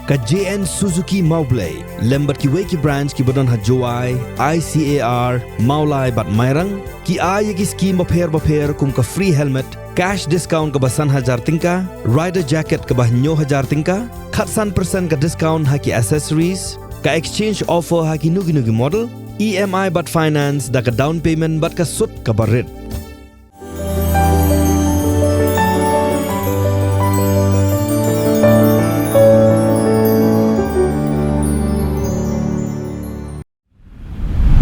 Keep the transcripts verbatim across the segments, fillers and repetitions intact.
Ka J N Suzuki Mawblei lem bad kiwei ki branch kiba don ha Jowai, I C A R, Mawlai bad Mairang ki ai ïa ki skim bapher bapher kum ka free helmet, cash discount kaba san hajar tyngka, rider jacket kaba hynñiew hajar tyngka, khatsan percent ka discount ha ki accessories, ka exchange offer ha kino kino ki model, E M I bad finance da ka down payment bad ka sut kaba rit.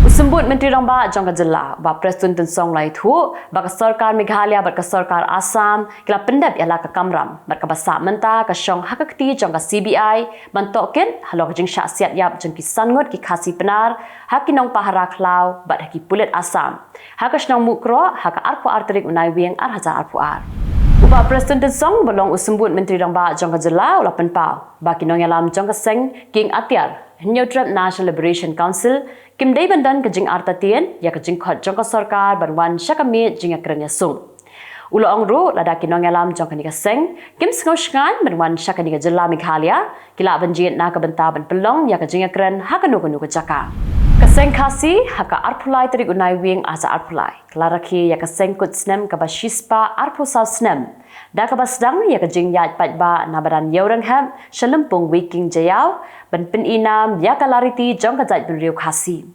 U Symbud Myntri Rangbah jong ka jylla, Bah Prestone Tynsong la ïathuh ba ka sorkar Meghalaya bad ka sorkar Assam ki la pyndep ïa la ka kamram bad kaba sah mynta ka shong ha ka kti jong ka C B I ban tohkit halor ka jingshah siat ïap jong ki san ngut ki Khasi Pnar ha ki nongpahara khlaw bad ha ki pulit Assam ha ka shnong Mukroh ha ka arphew ar tarik u Naiwieng ar hajar arphew ar. U Bah Prestone Tynsong ba long u Symbud Myntri Rangbah jong ka jylla u la pynpaw ba ki nongïalam jong ka seng King Atiar Hynñiewtrep National Liberation Council kim dei ban don ka jingartatien ïa ka jingkhot jong ka sorkar ban wan sha ka miej jingïakren ïasung. U la ong ruh lada ki nongïalam jong kane ka seng kim sngew shngaiñ ban wan sha kane ka jylla Meghalaya, ki lah ban jied na ka bynta ban pynlong ïa ka jingïakren ha kano kano ka jaka. Ka seng Khasi ha ka arphew lai tarik u Naiwieng ar hajar arphew lai ka la rakhe ïa ka seng kut snem kaba shispah arphew saw snem da kaba sdang ïa ka jingïaid paidbah na Madan Ïewrynghep sha Lympung Weiking Jaïaw ban pyni nam ïa ka lariti jong ka jaitbynriew Khasi.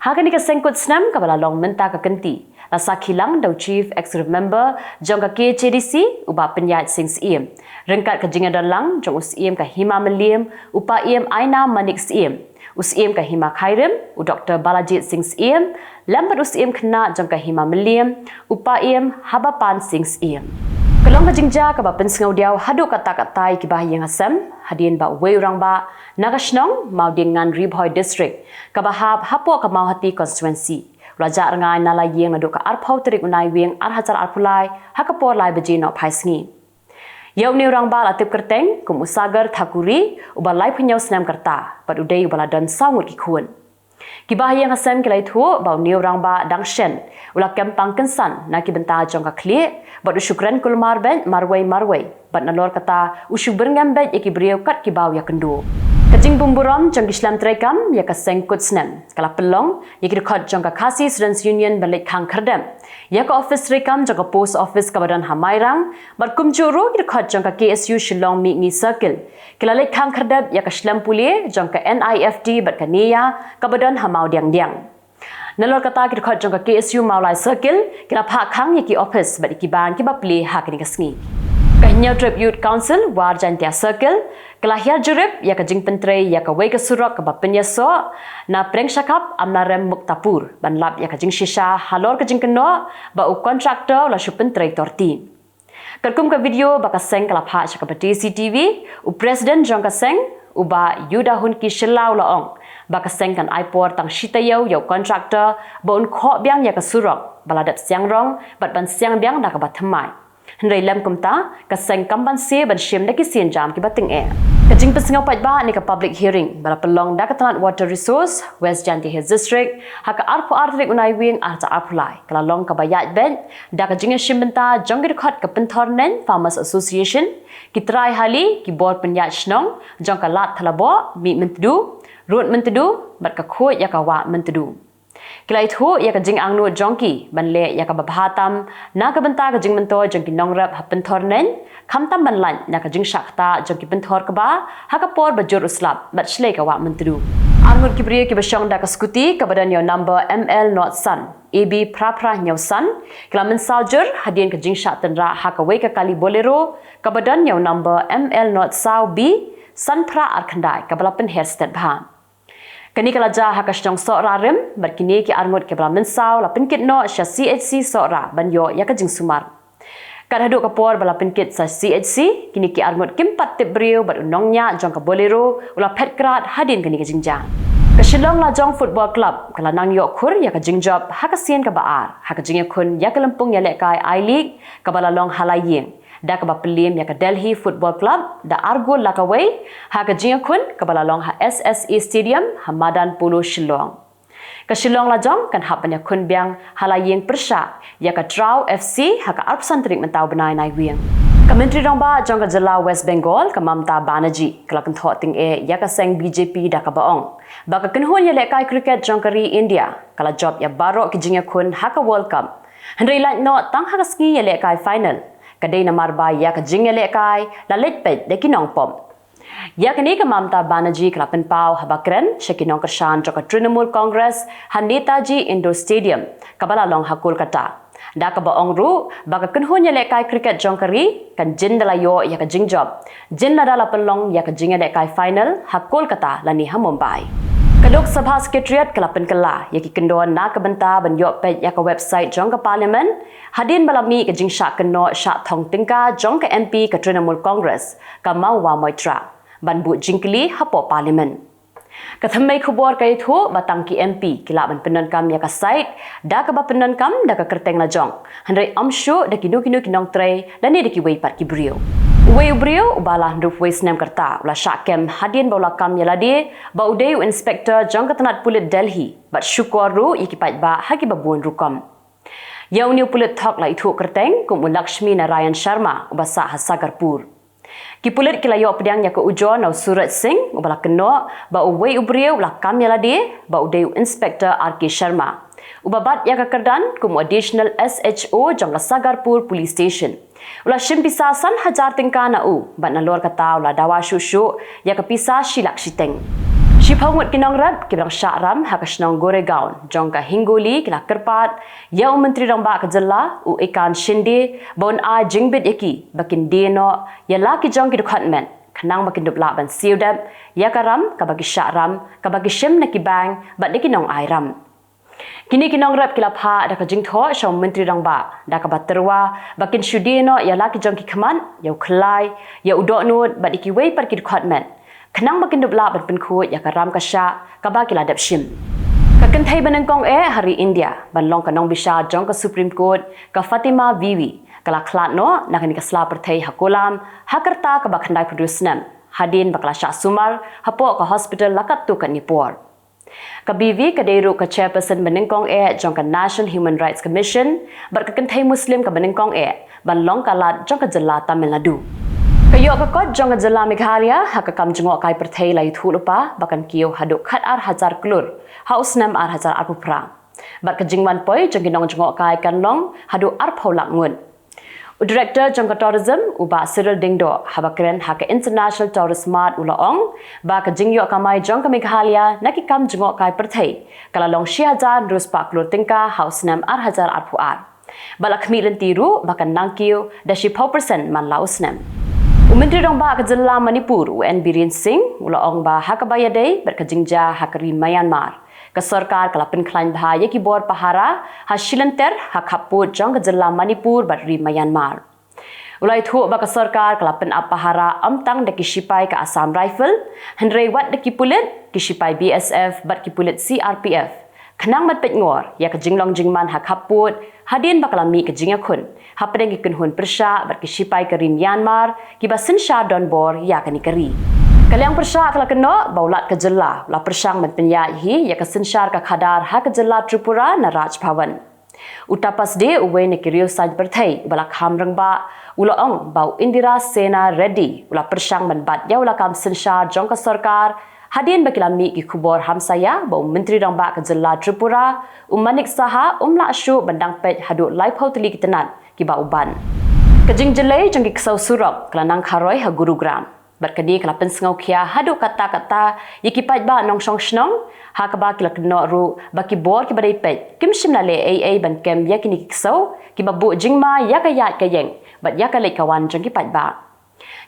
Ha kane ka seng kut snem kaba la long mynta ka kynti, la sakhi lang da u Chief Executive Member jong ka K H A D C, u Bah Pynïaid Sing Syiem, ryngkat ka jingïadon lang jong u Syiem ka Hima Mylliem, u Paiem Ainam Manik Syiem, u Syiem ka Hima Khyrim, u Doktor Balajied Sing Syiem, lem bad u Syiem khynnah jong ka Hima Mylliem, u Paiem Habapan Sing Syiem. Ka long ka jingjia kaba pynsngewdiaw haduh katta katta ïa ki bahaïing hasem hadien ba uwei u rangbah na ka shnong Mawdiengngan, Ri Bhoi District, kaba hap hapoh ka Mawhati Constituency, u la jah rngai na la ïing naduh ka arphew tarik u Naiwieng ar hajar arphew lai ha ka por lai baje nohphai sngi. Ïa une u rangbah la tip kyrteng kum u Sagar Thakur Ri, uba laiphew hynñiew snem ka rta bad u dei uba la don saw ngut ki khun. Ki bahaïing hasem ki la ïathuh ba une u rangbah dang shen u la kem pang kynsan na ki bynta jong ka khlieh bad u shu kren kulmar beit marwei marwei bad nalor kata u shu byrngem beit ïa ki briew kat kiba u ïakynduh. Ka jingbymburom jong ki shlem treikam ïa ka seng kut snem ka la pynlong ïa ki dkhot jong ka Khasi Students Union ban leit khang khyrdep ïa ka ophis treikam jong ka post office kaba don ha Mairang bad kumjuh ruh ki dkhot jong ka K S U Shillong Mihngi Circle ki la leit khang khyrdep ïa ka shlem pule jong ka N I F T bad ka NEYA kaba don ha Mawdiangdiang. Nalor kata ki dkhot jong ka K S U Mawlai Circle ki la phah khang ïa ki ophis bad ïa ki bank kiba plie ha kane ka sngi. Ka Hynñiewtrep Youth Council War Jaintia Circle ka la hiar jurip ïa ka jingpyntrei ïa kawei ka surok kaba pynïasoh na Prengshakap Amlarem Muktapur ban lap ïa ka jingshisha halor ka jingkynnoh ba u contractor u la shu pyntrei torti. Katkum ka video ba ka seng ka la phah sha kaba C C T V, u president jong ka seng, u Bah Yudahunki Shylla u la ong ba ka seng kan ai por tang shi taïew ïa u contractor ba un khoh biang ïa ka surok ba la dep siang rong bad ban siang biang da kaba thymmai. Hynrei lym kumta, ka seng kam banse ban shim da ki sienjam kiba tyngeh. Ka jingpynsngew paidbah ne ka public hearing ba la pynlong da ka tnat Water Resource, West Jaintia Hills District, ha ka arphew ar tarik u Naiwieng ar hajar arphew lai ka la long kaba ïaid beit da ka jingïashim bynta jong ki dkhot ka Pynthorneiñ Farmers Association, ki trai hali, ki bor pynïaid shnong jong ka Lad Thlaboh, Mihmyntdu, Rudmyntdu bad ka Khuid ïa ka Wah Myntdu. Ki la ïathuh ïa ka jingangnud jong ki ban leh ïa kaba bha tam na ka bynta ka jingmyntoi jong ki nongrep ha Pynthorneiñ, khamtam ban lait na ka jingshah ktah jong ki pynthor kba ha ka por ba jur u slap bad shlei ka Wah Myntdu. Arngut ki briew kiba shong da ka scooty kaba don ïa u number M L not san A B phra phra hynñiew san ki la mynsaw jur hadien ka jingshah tynrah ha kawei ka kali Bolero kaba don ïa u number M L not saw B san phra ar khyndai kaba la pynher stet bha. Kane ka la jia ha ka shnong Sohra rim bad kine ki arngut kiba la mynsaw la pynkit noh sha C H C Sohra ban ïoh ïa ka jingsumar. Kat haduh ka por ba la pynkit sha C H C, kine ki arngut kim pat tip briew bad u nongñiah jong ka Bolero u la phet krad hadien kane ka jingjia. Ka Shillong Lajong Football Club ka la nang ïoh khur ïa ka jingjop ha ka sien kaba ar ha ka jingïakhun ïa ka lympung ïalehkai I-League kaba la long ha la ïing da kaba pynliem ïa ka Delhi Football Club da ar gol la kawei ha ka jingïakhun kaba la long ha S S A Stadium ha madan Polo Shillong. Ka Shillong Lajong kan hap ban ïakhun biang ha la ïing pyrshah ïa ka Traw F C ha ka arphew san tarik mynta u bnai Naiwieng. Ka Myntri Rangbah jong ka jylla West Bengal, ka Mamata Banerjee, ka la kynthoh tyngeh ïa ka seng B J P da kaba ong ba ka kynhun ïalehkai cricket jong ka ri India ka la jop ïa baroh ki jingïakhun ha ka World Cup. Hynrei lait noh tang ha ka sngi ïalehkai final, ka dei namar ba ïa ka jingïalehkai la leit peit da ki nongpop. Ïa kane ka Mamata Banerjee ka la pynpaw haba kren sha ki nongkyrshan jong ka Trinamool Congress ha Netaji Indoor Stadium, kaba la long ha Kolkata, da kaba ong ruh ba ka kynhun ïalehkai cricket jong ka ri kan jin da la ïoh ïa ka jingjop jin lada la pynlong ïa ka jingïalehkai final ha Kolkata lane ha Mumbai. Ka Lok Sabha Secretariat ka la pynkylla ïa ki kyndon na ka bynta ban ïoh peit ïa ka website jong ka Parliament, hadien ba la mih ka jingshah kynnoh shah thong tyngka jong ka M P ka Trinamool Congress, ka Mahua Moitra, ban buh jingkylli hapoh Parliament. Ka thymmei khubor ka ïathuh ba tang ki M P ki lah ban pyndonkam ïa ka site, da kaba pyndonkam da ka kyrteng la jong, hynrei ym shuh da kino kino ki nongtrei lane da kiwei pat ki briew. Uwei u briew uba la hynriewphew wei snem ka rta u la shah kem hadien ba u la kam ïa lade ba u dei u inspector jong ka tnad pulit Delhi, bad shukor ruh ïa ki paidbah ha kiba bun rukom. Ïa une u pulit thok la ithuh kyrteng kum u Lakshmi Narayan Sharma uba sah ha Sagarpur. Ki pulit ki la ïoh pdiang ïa ka ujor na u Suraj Singh uba la kynnoh ba uwei u briew u la kam ïa lade ba u dei u Inspector R K Sharma, uba bat ïa ka kyrdan kum u Additional S H O jong ka Sagarpur Police Station. U la shim pisa san hajar tyngka na u bad nalor kata u la dawa shuh shuh ïa ka pisa shi lak shiteng. Shiphew ngut ki nongrep kiba dang shah ram ha ka shnong Goregaon jong ka Hingoli ki la kyrpad ïa u Myntri Rangbah ka jylla, u Eknath Shinde, ba un ai jingbit ïa ki ba kin die noh ïa la ki jong ki dkhot met, khnang ba kin dup lah ban siew dep ïa ka ram kaba ki shah ram, kaba ki shim na ki bank bad na ki nongai ram. Kine ki nongrep ki la phah da ka jingthoh sha u Myntri Rangbah da kaba tyrwa ba kin shu die noh ïa la ki jong ki khmat, ïa u khlai, ïa u dohnud bad ïa kiwei pat ki dkhot met, khnang ba kin dup lah ban pynkhuid ïa ka ram ka shah kaba ki la dep shim. Ka kynthei banyngkong eh ha ri India ban long ka nongbishar jong ka Supreme Court, ka Fatima Bibi, ka la khlad noh na kane ka sla pyrthei ha Kollam ha ka rta kaba khyndaiphew snem, hadien ba ka la shah sumar hapoh ka hospital la katto katne por. Ka Bibi ka dei ruh ka chairperson banyngkong eh jong ka National Human Rights Commission bad ka kynthei Muslim kaba nyngkong eh ban long ka Lat jong ka jylla Tamil Nadu. Ka ïoh ka kot jong ka jylla Meghalaya ha ka kam jngohkai pyrthei la ïathuh lypa ba kan kiew haduh khatar hajar klur ha u snem ar hajar arphew phra, bad ka jingwan poi jong ki nongjngohkai kan long haduh arphew lak ngut. U Director jong ka Tourism, u Bah Cyril Diengdoh, haba kren ha ka International Tourist Mart u la ong ba ka jingïoh kamai jong ka Meghalaya na ki kam jngohkai pyrthei ka la long shi hajar hynriew spah klur tyngka ha u snem ar hajar arphew ar, bad la khmih lynti ruh ba kan nang kiew da shiphew percent man la u snem. U Myntri Rangbah ka jylla Manipur, u N Biren Singh, u la ong ba ha kaba ïadei bad ka jingjia ha ka ri Myanmar, ka sorkar ka la pynkhlaiñ bha ïa ki bor pahara ha shilynter ha khappud jong ka jylla Manipur bad ri Myanmar. U la ïathuh ba ka sorkar ka la pynap pahara ym tang da ki shipai ka Assam Rifle, hynrei wat da ki pulit, ki shipai B S F bad ki pulit C R P F, khnang ban peitngor ïa ka jinglong jingman ha khappud hadien ba ka la mih ka jingïakhun hapdeng ki kynhun pyrshah bad ki shipai ka ri Myanmar kiba synshar donbor ïa kane ka ri. Ka liang pyrshah ka la kynnoh ba u Lat ka jylla u la pyrshang ban pynïaid hi ïa ka synshar ka khadar ha ka jylla Tripura na Raj Bhavan. U Tapas Dey, uwei na ki riewsaiñ pyrthei uba la kham rangbah, u la ong ba u Indira Sena Reddy u la pyrshang ban bat ïa u lakam synshar jong ka sorkar hadien ba ki la mih ki khubor hamsaïa ba u Myntri Rangbah ka jylla Tripura, u Manik Saha, um lah shuh ban dang peit haduh laiphew tylli ki tnat kiba u bat. Ka jingjyllei jong ki ksew surok ka la nang kharoi ha Gurugram, bad kane ka la pynsngewkhia haduh katta katta ïa ki paidbah nongshong shnong, ha kaba ki la kynnoh ruh ba ki bor kiba dei peit kim shym la leh ei ei ban kem ïa kine ki ksew kiba buh jingma ïa ka ïaid ka ïeng bad ïa ka leit ka wan jong ki paidbah.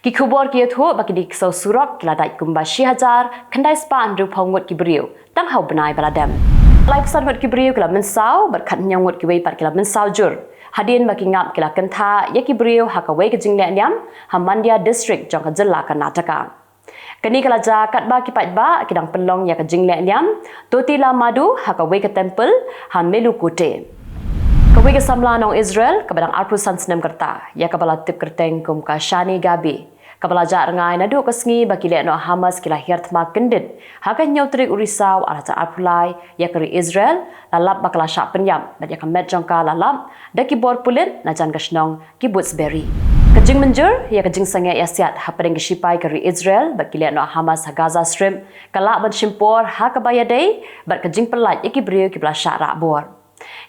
Ki khubor ki ïathuh ba kine ki ksew surok ki la dait kumba shi hajar khyndai spah hynriewphew ngut ki briew tang ha u bnai ba la dep. Laiphew san ngut ki briew ki la mynsaw bad khathynñiew ngut kiwei pat ki la mynsaw jur, hadien ba ki ngap ki la kyntha ïa ki briew ha kawei ka jingleh niam ha Mandya District jong ka jylla Karnataka. Kane ka la jia katba ki paidbah ki dang pynlong ïa ka jingleh niam Totilamadu ha kawei ka temple ha Melukkote. Kawei ka samla nong Israel kaba dang arphew san snem ka rta, ïa kaba la tip kyrteng kum ka Shani Gabe, kaba la jah rngai naduh ka sngi ba ki lehnoh Hamas ki la hiar thma kyndit ha ka hynñiew tarik u Risaw ar hajar arphew lai ïa ka ri Israel, la lap ba ka la shah pynïap bad ïa ka met jong ka la lap da ki bor pulit na jan ka shnong Kibbutz Be'eri. Ka jingmynjur ïa ka jingsangeh ïasiat hapdeng ki shipai ka ri Israel bad ki lehnoh Hamas ha Gaza Strip ka lah ban shim por ha kaba ïadei bad ka jingpyllait ïa ki briew kiba la shah rah bor.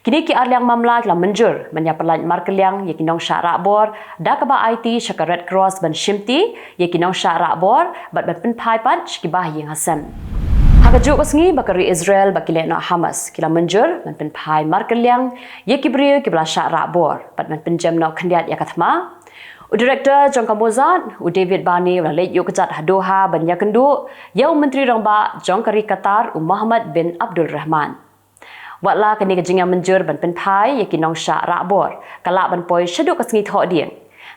Kine ki arliang mamla ki la mynjur ban ïa pyllait markylliang ïa ki nongshah rah bor da kaba aiti sha ka Red Cross ban shimti ïa ki nongshah rah bor bad ban pynphai pat sha ki bahaïing hasem. Ha kajuh ka sngi ba ka ri Israel bad ki lehnoh Hamas ki la mynjur ban pynphai markylliang ïa ki briew kiba la shah rah bor bad ban pynjem noh khyndiat ïa ka thma, u Director jong ka Mossad, u David Barnea, u la leit ïuh kjat ha Doha ban ïakynduh ïa u Myntri Rangbah jong ka ri Qatar, u Mohammed bin Abdulrahman. Wat la kane ka jingïamynjur ban pynphai ïa ki nongshah rah bor ka lah ban poi shaduh ka sngi Thohdieng,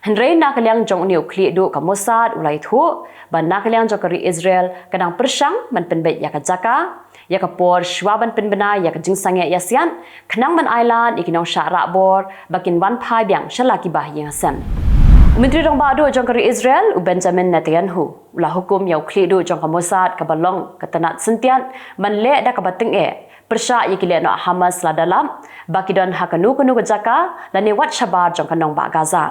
hynrei na ka liang jong une u khlieh duh ka Mossad u la ïathuh ba na ka liang jong ka ri Israel ka dang pyrshang ban pynbeit ïa ka jaka, ïa ka por shuwa ban pynbna ïa ka jingsangeh ïasiat, khnang ban ailad ïa ki nongshah rah bor ba kin wan phai biang sha la ki bahaïing hasem. U Myntri Rangbah duh jong ka ri Israel, u Benjamin Netanyahu, u la hukum ïa u khlieh duh jong ka Mossad kaba long ka tnat syntiat ban leh da kaba tyngeh pyrshah ïa ki lehnoh Hamas lada lap ba ki don ha kano kano ka jaka lane wat shabar jong ka nongbah Gaza.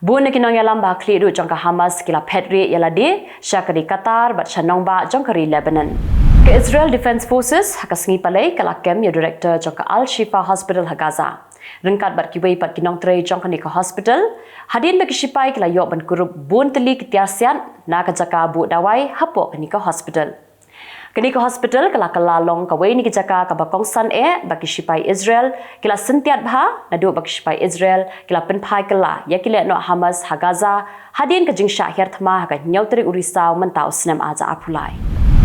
Bun na ki nongïalam ba ha khlieh duh jong ka Hamas ki la phet rieh ïa lade sha ka ri Qatar bad sha nongbah jong ka ri Lebanon. Ka Israel Defense Forces ha ka sngi Palei ka la kem ïa u Director jong ka Al Shifa Hospital ha Gaza, ryngkat bad kiwei pat ki nongtrei jong kane ka hospital, hadien ba ki shipai ki la ïoh ban kurup bun tylli ki tiar siat na ka jaka buh dawai hapoh kane ka hospital. Kane ka hospital ka la kylla long kawei na ki jaka kaba kongsan eh ba ki shipai Israel ki la syntiat bha, naduh ba ki shipai Israel ki la pynphai kylla ïa ki lehnoh Hamas ha Gaza hadien ka jingshah hiar thma ha ka hynñiew tarik u Risaw mynta u snem ar hajar arphew lai.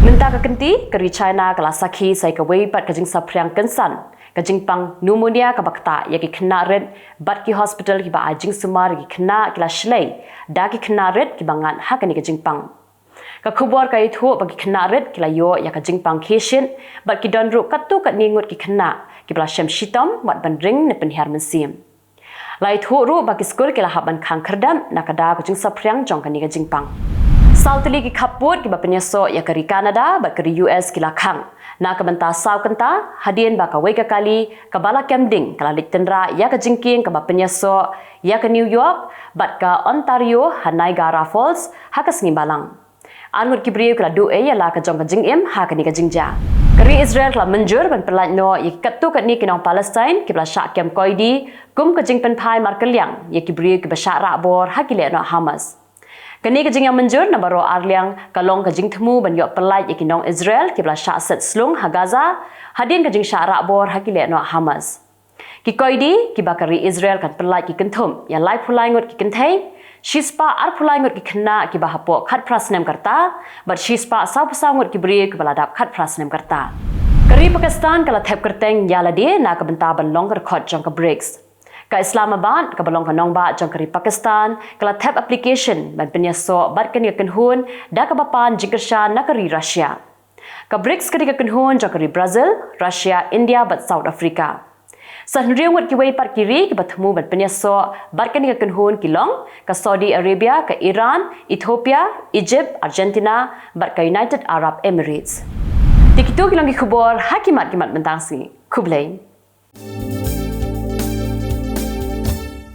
Mynta ka kynti, ka ri China ka la sakhi sa ïa kawei pat ka jingsaphriang kynsan, ka jingpang pneumonia kaba ktah ïa ki khynnah rit bad ki hospital kiba ai jingsumar ïa ki khynnah ki la shlei da ki khynnah rit kiba ngat ha kane ka jingpang. Ka khubor ka ïathuh ba ki khynnah rit ki la ïoh ïa ka jingpang khie shit bad ki don ruh katto katne ngut ki khynnah kiba la shem shitom wat ban ring ne pynhiar mynsiem. La ïathuh ruh ba ki skul ki la hap ban khang khyrdep na ka daw ka jingsaphriang jong kane ka jingpang. Saw tylli ki khappud kiba pynïasoh ïa ka ri Canada bad ka ri U S ki la khang na ka bynta saw kynta, hadien ba kawei ka kali kaba la kem ding ka la leit tynrah ïa ka jingkieng kaba pynïasoh ïa ka New York bad ka Ontario ha Niagara Falls ha ka sngi Balang. Ar ngut ki briew ki la duh ei ïa la ka jong ka jingim ha kane ka jingjia. Ka ri Israel ka la mynjur ban pyllait noh ïa ki katto katne ki nong Palestine kiba la shah kem koidi kum ka jingpynphai markylliang ïa ki briew kiba shah rah bor ha ki lehnoh Hamas. Kane ka jingïamynjur na baroh arliang ka long ka jingthmu ban ïoh pyllait ïa ki nong Israel kiba la shah set slung ha Gaza hadien ka jingshah rah bor ha ki lehnoh Hamas. Ki koidi kiba ka ri Israel kan pyllait ki kynthup ïa laiphew lai ngut ki kynthei, shispah arphew lai ngut ki khynnah kiba hapoh khatphra snem ka rta, bad shispah sawphew saw ngut ki briew kiba la dap khatphra snem ka rta. Ka ri Pakistan ka la thep kyrteng ïa lade na ka bynta ban long ka dkhot jong ka brics. Ka Islamabad kaba long ka nongbah jong ka ri Pakistan ka la thep application ban pynïasoh bad kane ka kynhun da kaba pan jingkyrshan na ka ri Russia. Ka brics ka dei ka kynhun jong ka ri Brazil, Russia, India bad South Africa. San hynriew ngut kiwei pat ki ri kiba thmu ban pynïasoh bad kane ka kynhun ki long ka Saudi Arabia, ka Iran, Ethiopia, Egypt, Argentina bad ka United Arab Emirates. Te kito ki long ki khubor ha ki mat ki mat mynta ka sngi. Khublei.